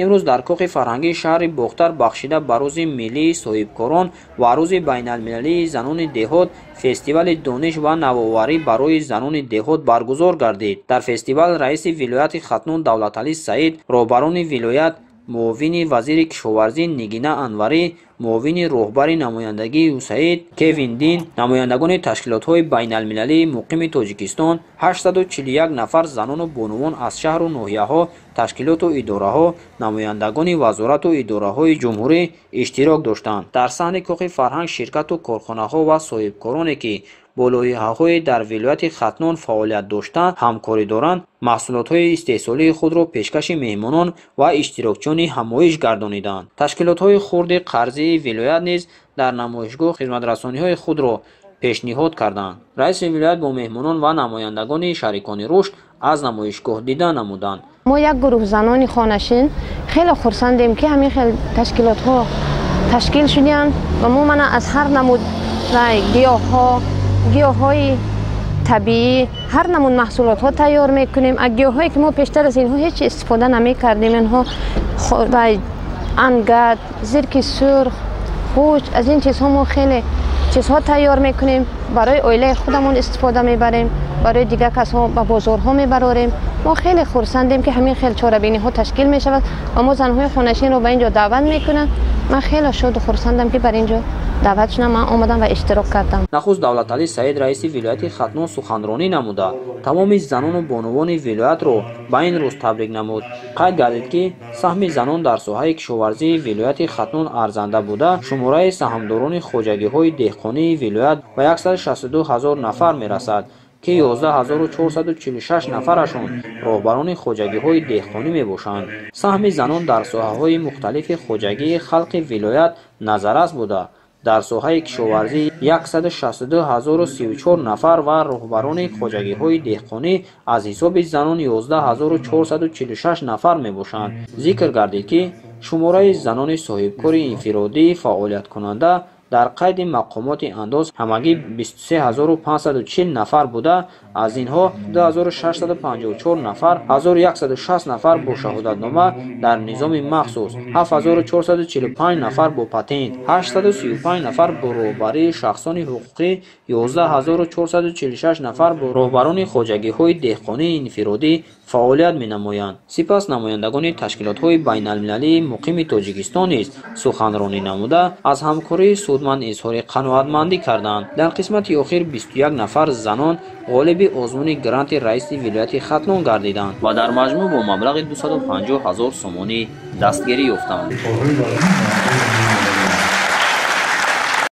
Имрӯз дар кохи фарҳангии шаҳри Бохтар бахшида ба рӯзи миллии соҳибкорон ва рӯзи байналмилалии занони деҳот фестивали дониш ва навоварӣ барои занони деҳот баргузор гардид. Дар фестивал раиси вилояти Хатлон Давлаталӣ Саид, роҳбарони вилоят, муовини вазири кишоварзӣ Нигина Анварӣ, муовини роҳбари намояндагии ЮСАИД Кевин Дин, намояндагони ташкилотҳои байналмилалии муқими Тоҷикистон, 841 нафар занону бонувон аз шаҳру ноҳияҳо, ташкилоту идораҳо, намояндагони вазорату идораҳои ҷумҳурӣ иштирок доштанд. Дар саҳни кохи фарҳанг ширкату корхонаҳо ва соҳибкороне, ки бо лоиҳаҳое дар вилояти Хатлон фаъолият дошта ҳамкорӣ доранд, маҳсулотҳои истеҳсолии худро пешкаши меҳмонон ва иштирокчиёни ҳамоиш гардониданд. Ташкилотҳои хурди қарзии вилоят низ дар намоишгоҳ хизматрасониҳои худро пешниҳод карданд. Раиси вилоят бо меҳмонон ва намояндагони шарикони рушд аз намоишгоҳ дида намуданд. Мо як гурӯҳ занони хонашин хеле хурсандем, ки ҳамин хел ташкилотҳо ташкил шуданд ва мо мана аз ҳар намуд гиёҳҳо, гиёҳҳои табиӣ, ҳар намуд маҳсулотҳо тайёр мекунем. Аз гиёҳҳое, ки мо пештар аз инҳо ҳеҷ истифода намекардем, инҳо ангат, зирки сурх, хӯч, аз ин чизҳо мо хеле чизҳо тайёр мекунем. Барои оилаи худамон истифода мебарем, барои дигар касҳо ба бозорҳо мебарорем. Мо хеле хурсандем, ки ҳамин хел чорабиниҳо ташкил мешавад ва мо занҳои хонашинро ба ин ҷо даъват мекунанд. Ман хеле шоду хурсандам, ки бар ин ҷо даъват шудам, ман омадам ва иштирок кардам. Нахуст Давлаталӣ Саид, раиси вилояти Хатлон, суханронӣ намуда тамоми занону бонувони вилоятро ба ин рӯз табрик намуд. Қайд гардид, ки саҳми занон дар соҳаи кишоварзии вилояти Хатлон арзанда буда, шумораи саҳмдорони хоҷагиҳои деҳқонии вилоят ба 162 ҳазор нафар мерасад, ки 11 446 нафарашон роҳбарони хоҷагиҳои деҳқонӣ мебошанд. Саҳми занон дар соҳаҳои мухталифи хоҷагии халқи вилоят назаррас буда, дар соҳаи кишоварзӣ 162 034 нафар ва роҳбарони хоҷагиҳои деҳқонӣ аз ҳисоби занон 11 446 нафар мебошанд. Зикр гардид, ки шумораи занони соҳибкори инфиродӣ фаъолияткунанда дар қайди мақомоти андоз ҳамагӣ 23 540 нафар буда, аз инҳо 2654 нафар, 1160 нафар бо шаҳодатнома дар низоми махсус, 7445 нафар бо патент, 835 нафар бо роҳбарии шахсони ҳуқуқӣ, 11 446 нафар бо роҳбарони хоҷагиҳои деҳқонии инфиродӣ фаъолият менамоянд. Сипас намояндагони ташкилотҳои байналмилалии муқими Тоҷикистон низ суханронӣ намуда, аз ҳамкории судманд изҳори қаноатмандӣ карданд. Дар қисмати охир 21 нафар занон ғолиби озмуни гранти раиси вилояти Хатлон гардиданд ва дар маҷмӯъ бо маблағи 250 ҳазор сомонӣ дастгирӣ ёфтанд.